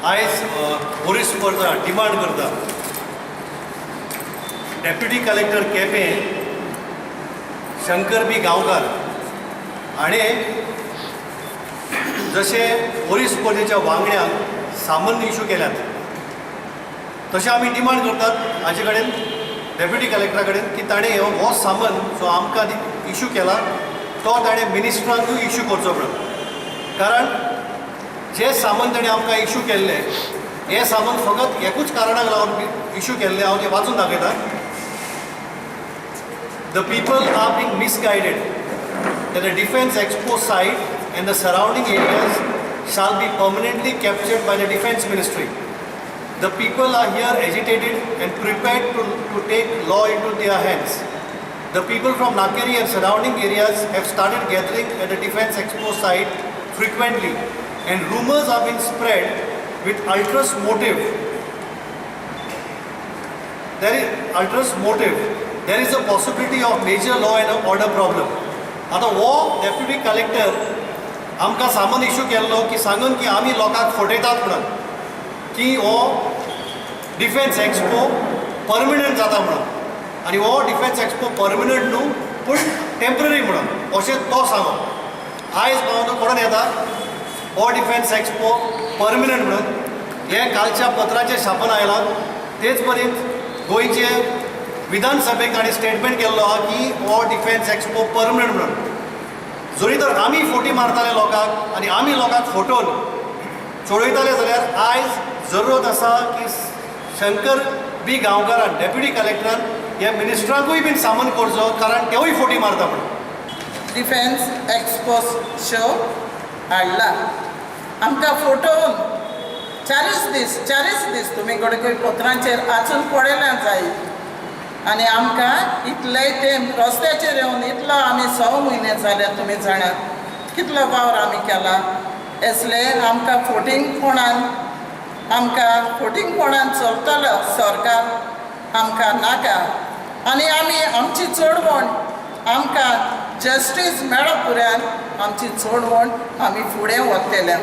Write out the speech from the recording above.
आयज बोरीस करता, डिमांड करता. डेप्युटी कलेक्टर केपें शंकर बी गांवकार हाणें जशें बोरीस पोजेच्या वांगड्यांक सामन इशू केल्यात, तशें आमी डिमांड करतात हाजे कडेन, डेप्युटी कलेक्टरा कडेन, की ताणें हो सामन जो आमकां इशू केला तो ताणें मिनिस्टरांकूय इशू करचो म्हणून. कारण जे सामान ताणें आमकां इशू केल्लें, हें सामान फकत एकूच कारणाक लागून इशू केल्लें. हांव तें वाचून दाखयता. The people are being misguided that the Defence Expo site and the surrounding areas shall be permanently captured by the Defence Ministry. The people are here agitated and prepared to take law into their hands. The people from Nakeri and surrounding areas have started gathering at the Defence Expo site frequently, and rumors have been spread with ulterior motive. There is ulterior motive. There is a possibility of major law and order problem. आतां हो deputy collector आमकां सामान issue केल्लो की सांगून की आमी लोकांक फटयतात म्हणून, की हो डिफेन्स एक्सपो परमनंट जाता म्हणून. आनी हो डिफेन्स एक्सपो परमनंट न्हू पूण टेंपररी म्हणून अशें तो सांगो. आयज भावांनो, कोणून येता हो डिफेन्स एक्सपो परमनंट म्हणून? हें कालच्या पत्राचेर छापून आयलां. तेच परीन गोंयचे विधानसभेक ताणें स्टेटमेंट केल्लो आहा की हो डिफेन्स एक्सपो परमनंट म्हणून. जरी तर आमी फोटी मारताले लोकांक आनी आमी लोकांक फटोवन चोडयताले जाल्यार आयज जरूरत आसा की शंकर बी गांवकारान, डेप्युटी कलेक्टरान, ह्या मिनिस्टरांकूय बीन सामन करचो, कारण तेवूय फोटी मारता म्हणून. डिफेन्स एक्सपो शो हाडला आमकां फटोवन. चारूच दीस, 4 दीस तुमी कडेन खंय पत्रांचेर वाचून पळयल्या जाय. आनी आमकां इतलेय तेंप रस्त्याचेर येवन इतलो आमी 6 म्हयने जाले, तुमी जाणात कितलो वावर आमी केला. असले आमकां फोटिंगपणान, आमकां फोटिंगपणान चलतलो सरकार आमकां नाका. आनी आमी आमची चळवण, आमकां जस्टीस मेळप पुऱ्यान आमची चळवण आमी फुडें व्हरतले.